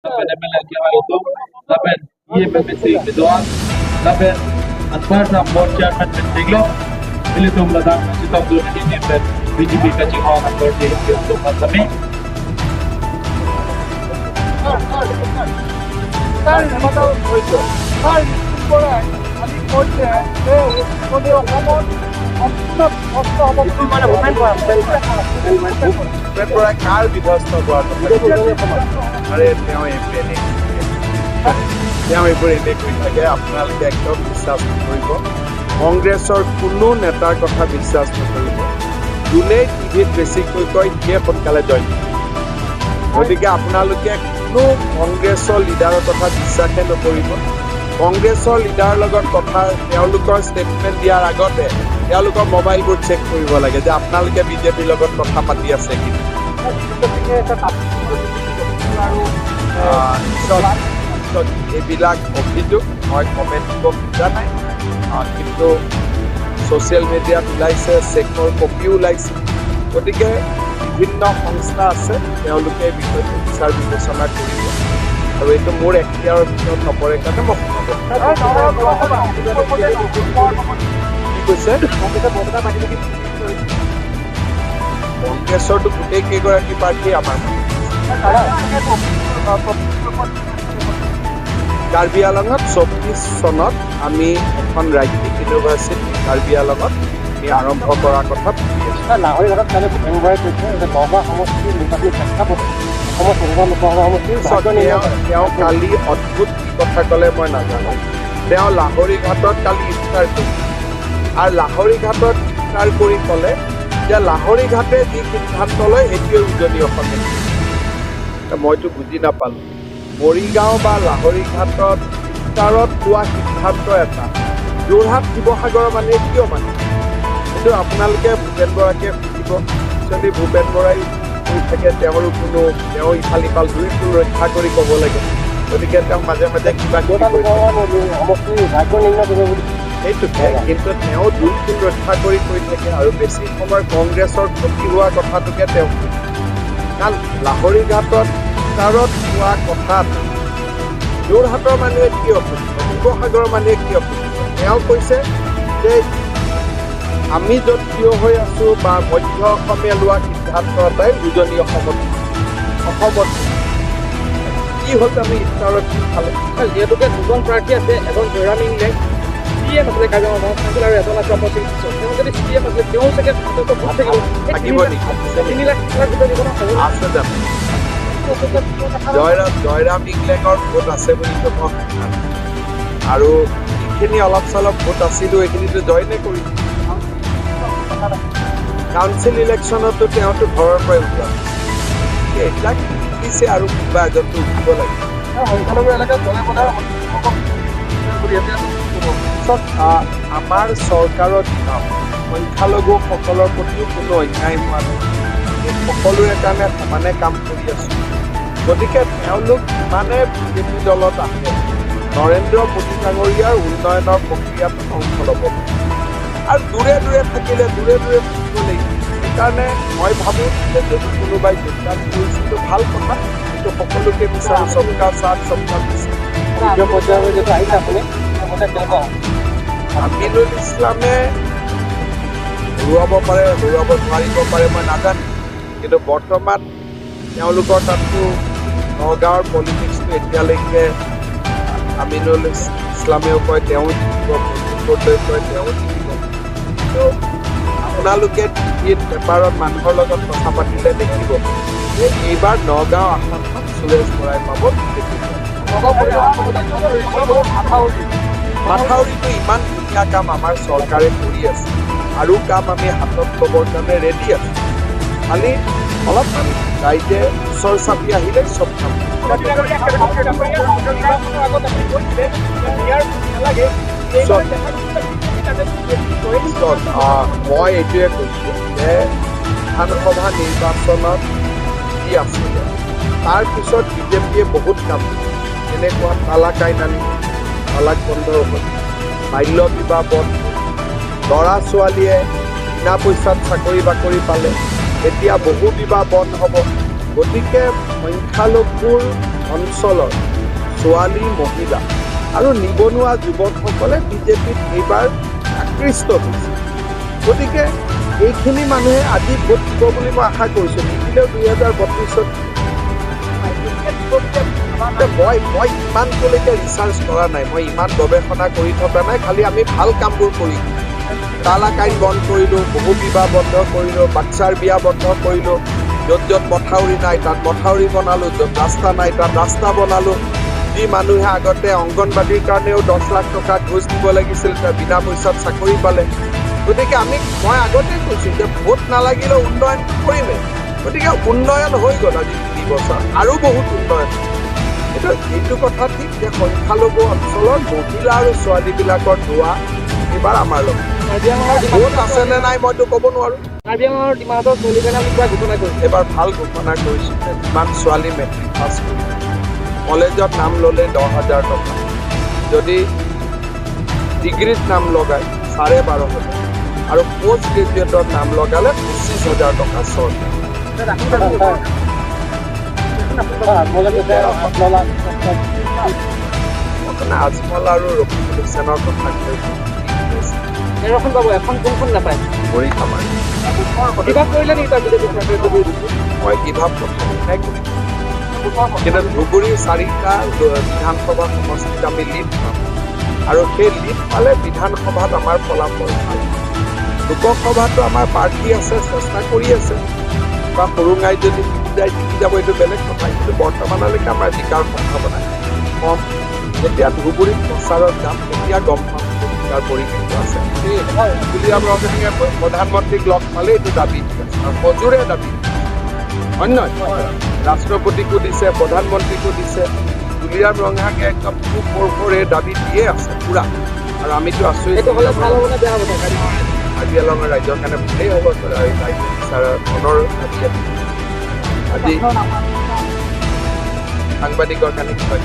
Lapen MLA Kiwa Lapen EMMC Mizoan, Lapen Anpar board chairman Ben Tinglo, Militum Ladang Sitom Dunini Ben BJP Kaching Hong Anpar Di Untuk Kami. তাৰ পৰাই আজি কৈছে যে উজনি অসমত সম্পূৰ্ণ বিধ্বস্ত হ'ব। ভূপেন বৰাই কাৰ বিধ্বস্ত হোৱাৰ কথা? আৰে, তেওঁ এইবোৰ এনেই, তেওঁ এইবোৰ এনেই কৈ থাকে। আপোনালোকে একদম বিশ্বাস নকৰিব। কংগ্ৰেছৰ কোনো নেতাৰ কথা বিশ্বাস নকৰিব। যোনেই টিভিত বেছিকৈ কয়, সিয়ে সোনকালে জইন কৰে। গতিকে আপোনালোকে কোনো কংগ্ৰেছৰ লিডাৰৰ কথা বিশ্বাসে নকৰিব। কংগ্ৰেছৰ লিডাৰৰ লগত কথা, তেওঁলোকৰ ষ্টেটমেণ্ট দিয়াৰ আগতে তেওঁলোকৰ মোবাইলবোৰ চেক কৰিব লাগে যে আপোনালোকে বিজেপিৰ লগত কথা পাতি আছে কি। চাওক, এইবিলাক অভিযোগ মই কমেণ্ট দিব খোজা নাই। কিন্তু ছ'চিয়েল মিডিয়াত ওলাইছে, চেকৰ কপিও ওলাইছে। গতিকে বিভিন্ন সংস্থা আছে, তেওঁলোকে এই বিষয়টো বিচাৰ বিবেচনা কৰিব আৰু এইটো মোৰ এখতিয়াৰৰ ভিতৰত নপৰে কাৰণে মই সোমাব। কি কৈছে? কংগ্ৰেছৰতো গোটেই কেইগৰাকী প্ৰাৰ্থী আমাৰ মানুহ। কাৰ্বি আলঙত 24 চনত আমি এখন ৰাজ্যিক ইউনিভাৰ্চিটি কাৰ্বি আলঙত আমি আৰম্ভ কৰাৰ কথা ভাবি আছোঁ। লাহৰীঘাটত কালি ভূপেন বৰাই কৈছে যে নগাঁও সমষ্টিৰ নিৰ্বাচনী প্ৰেক্ষাপটত অসমৰ চৌব্বিছ লোকসভা সমষ্টিৰ চাওক, তেওঁ কালি অদ্ভুত কি কথা ক'লে মই নাজানো। তেওঁ লাহৰীঘাটত কালি ইফতাৰ কৰিছে আৰু লাহৰীঘাটত ইফতাৰ কৰি ক'লে যে লাহৰীঘাটে যি সিদ্ধান্ত লয়, সেইটোৱে উজনি অসমে। মইতো বুজি নাপালোঁ, মৰিগাঁও বা লাহৰীঘাটত ইফতাৰত লোৱা সিদ্ধান্ত এটা যোৰহাট, শিৱসাগৰৰ মানুহে কিয় মানে? কিন্তু আপোনালোকে ভূপেন বৰাকে সুধিব। একচুৱেলি ভূপেন বৰাই কৈ থাকে, তেওঁৰো কোনো, তেওঁ ইফাল সিফাল দুই কুল ৰক্ষা কৰি ক'ব লাগে। গতিকে তেওঁ মাজে মাজে কিবা কিবি দুটা কৈ থাকে। লোকসভা সমষ্টিৰ ভাগ্য নিৰ্ণয় কৰিব বুলি। সেইটোকে, কিন্তু তেওঁ দুই কুল ৰক্ষা কৰি কৈ থাকে আৰু বেছি সময় কংগ্ৰেছৰ ক্ষতি হোৱা কথাটোকে তেওঁ কৈ থাকে। কাৰণ লাহৰীঘাটত ইফতাৰত হোৱা কথাত যোৰহাটৰ মানুহে কিয় সুধিব, শিৱসাগৰৰ মানুহে কিয় সুধিব? তেওঁ কৈছে যে আমি য'ত থিয় হৈ আছো বা মধ্য অসমীয়া লোৱা সিদ্ধান্ত এটাই উজনি অসমত অসমত কি হ'ল, আমি ইফতাৰত কি খালে? যিহেতুকে দুজন প্ৰাৰ্থী আছে, এজন জয়ৰাম ইংলেং, চি এম আছিলে কাজিৰঙা মানস কাউন্সিল আৰু এজন আছে অমৰসিং কিশোৰ। তেওঁ যদি চি এম আছিলে, তেওঁ চাগে যথেষ্ট ভোট থাকিব। এই থাকিব নেকি? 3 লাখ টকাৰ ভিতৰত দিব ন? আছে জানো? জয়ৰাম ইংলেঙৰ ভোট আছে বুলিতো মই শুনা নাই। আৰু যিখিনি অলপ চলপ ভোট আছিলো, এইখিনিতো জইনে কৰিছে। কাউন্সিল ইলেকশ্যনতো তেওঁতো ঘৰৰ পৰাই ওলোৱা নাছিল। এইবিলাক দিছে আৰু কোনোবা এজনতো উঠিব লাগিব। সংখ্যালঘু এলেকাত দলে বলে চাওক, আমাৰ চৰকাৰৰ দিনত সংখ্যালঘুসকলৰ প্ৰতিও কোনো অন্যায় হোৱা নাই। আমি সকলোৰে কাৰণে সমানে কাম কৰি আছোঁ। গতিকে তেওঁলোক যিমানে বিজেপি দলত আহে, নৰেন্দ্ৰ মোদী ডাঙৰীয়াৰ উন্নয়নৰ প্ৰক্ৰিয়াটোত অংশ ল'ব পাৰে আৰু দূৰে দূৰে থাকিলে দূৰে দূৰে থাকিব লাগিব। সেইকাৰণে মই ভাবোঁ যে যদি কোনোবাই যোগদান কৰিছে, সেইটো ভাল কথা। কিন্তু সকলোকে বিচাৰোঁ, सबका साथ, सबका विकास। দ্বিতীয় পৰ্যায়লৈ যিটো আহিছে, আপুনি মতে কেনেকুৱা হ'ব? আমিনুল ইছলামে হৰুৱাব পাৰে, হৰুৱাব নোৱাৰিব পাৰে, মই নাজানো। কিন্তু বৰ্তমান তেওঁলোকৰ তাততো নগাঁৱৰ পলিটিক্সটো এতিয়ালৈকে আমিনুল ইছলামেও কয় তেওঁ জিকিব, প্ৰদ্যুৎ বৰদলৈ কয় তেওঁ জিকিব। কিন্তু আপোনালোকে টিভিত, পেপাৰত, মানুহৰ লগত কথা পাতিলে দেখিব যে এইবাৰ নগাঁও আসনখন সুৰেশ বৰাই পাব বিজেপি। মাথাউৰিটো ইমান ধুনীয়া কাম আমাৰ চৰকাৰে কৰি আছে আৰু কাম আমি হাতত ল'বৰ কাৰণে ৰেডি আছোঁ। খালি অলপমান ৰাইজে ওচৰ চাপি আহিলে চব কাম চাওক, মই এইটোৱে কৈছোঁ যে বিধানসভা নিৰ্বাচনত যি আছিলে, তাৰপিছত বিজেপিয়ে বহুত কাম কৰিছে। যেনেকুৱা তালাক আইন আনিলে, তালাক বন্ধ হ'ল, বাল্য বিবাহ বন্ধ হ'ল, ল'ৰা ছোৱালীয়ে বিনা পইচাত চাকৰি বাকৰি পালে, এতিয়া বহু বিবাহ বন্ধ হ'ব। গতিকে সংখ্যালঘুৰ অঞ্চলৰ ছোৱালী, মহিলা আৰু নিবনুৱা যুৱকসকলে বিজেপিত এইবাৰ আকৃষ্ট হৈছে। গতিকে এইখিনি মানুহে আজি ভোট দিব বুলি মই আশা কৰিছোঁ। নিদিলেও 2032ত। মই ইমানটোলৈকে ৰিচাৰ্চ কৰা নাই, মই ইমান গৱেষণা কৰি থকা নাই। খালি আমি ভাল কামবোৰ কৰি তালাক আইন বন্ধ কৰিলোঁ, বহু বিবাহ বন্ধ কৰিলোঁ, বাচ্ছাৰ বিয়া বন্ধ কৰিলোঁ, য'ত য'ত মথাউৰি নাই তাত মথাউৰি বনালোঁ, য'ত ৰাস্তা নাই তাত ৰাস্তা বনালোঁ। যি মানুহে আগতে অংগনবাদীৰ কাৰণেও 10 লাখ টকা ঘোচ দিব লাগিছিল, তেওঁ বিনা পইচাত চাকৰি পালে। গতিকে মই আগতে কৈছোঁ যে ভোট নালাগিলেও উন্নয়ন কৰিমেই। গতিকে উন্নয়ন হৈ গ'ল আজি 3 বছৰ, আৰু বহুত উন্নয়ন। এইটো কথা ঠিক যে সংখ্যালঘু অঞ্চলৰ মহিলা আৰু ছোৱালীবিলাকৰ দোৱা এইবাৰ আমাৰ লগত। কাৰ্বি আংলঙৰ ভোট আছে নে নাই মইতো ক'ব নোৱাৰোঁ। কাৰ্বি আংলঙৰ ডিমা হাছাওৰ ছোৱালীৰ কাৰণে আপুনি কিবা ঘোষণা কৰিছে? এইবাৰ ভাল ঘোষণা কৰিছোঁ যে যিমান ছোৱালী মেট্ৰিক পাছ কৰিব, কলেজত নাম ল'লে 10,000 টকা, যদি ডিগ্ৰীত নাম লগায় 12,500 আৰু পষ্ট গ্ৰেজুৱেটত নাম লগালে 25,000 টকা চৰকাৰ। আজমলে কৈছে 8-9 লাখ। মানে আজমল আৰু ৰকিবুল হুছেইনৰ কথা কৈ 13খন পাব, এখন কোনখন নাপায়? কৰি খামাৰ। কিবা কৰিলে নেকি তাৰ বিজেপি চৰকাৰে যদি? মই গিভ আপ প্ৰথম দিনাই কৰিম, কিন্তু ধুবুৰীৰ চাৰিটা বিধানসভা সমষ্টিত আমি লিড পাম আৰু সেই লিড পালে বিধানসভাত আমাৰ ফলাফল ভাল। লোকসভাতো আমাৰ প্ৰাৰ্থী আছে, চেষ্টা কৰি আছে, বা সৰুঙাই যদি জিকি যায়, জিকি যাব, এইটো বেলেগ কথা। কিন্তু বৰ্তমানলৈকে আমাৰ জিকাৰ সম্ভাৱনা কম। যেতিয়া ধুবুৰীত প্ৰচাৰত যাম, তেতিয়া গম পাম যে জিকাৰ পৰিৱেশটো আছে। তুলিৰাম ৰংহাঙে প্ৰধানমন্ত্ৰীক লগ পালে এইটো দাবী দি আছে আৰু সজোৰে দাবী দি আছে। হয় নহয়? ৰাষ্ট্ৰপতিকো দিছে, প্ৰধানমন্ত্ৰীকো দিছে। তুলিৰাম ৰংহাঙে একদম খুব 4-4 এই দাবী দিয়ে আছে পুৰা আৰু আমিতো আছোৱেই। এইটো হ'লে ভাল হ'ব নে বেয়া হ'ব চৰকাৰী? কাৰ্বি আংলঙৰ ৰাইজৰ কাৰণে ভালেই হ'ব। ৰাইজে বিচাৰা, মনৰ দাবী এইটো। আজি সাংবাদিকৰ কাৰণে কিবা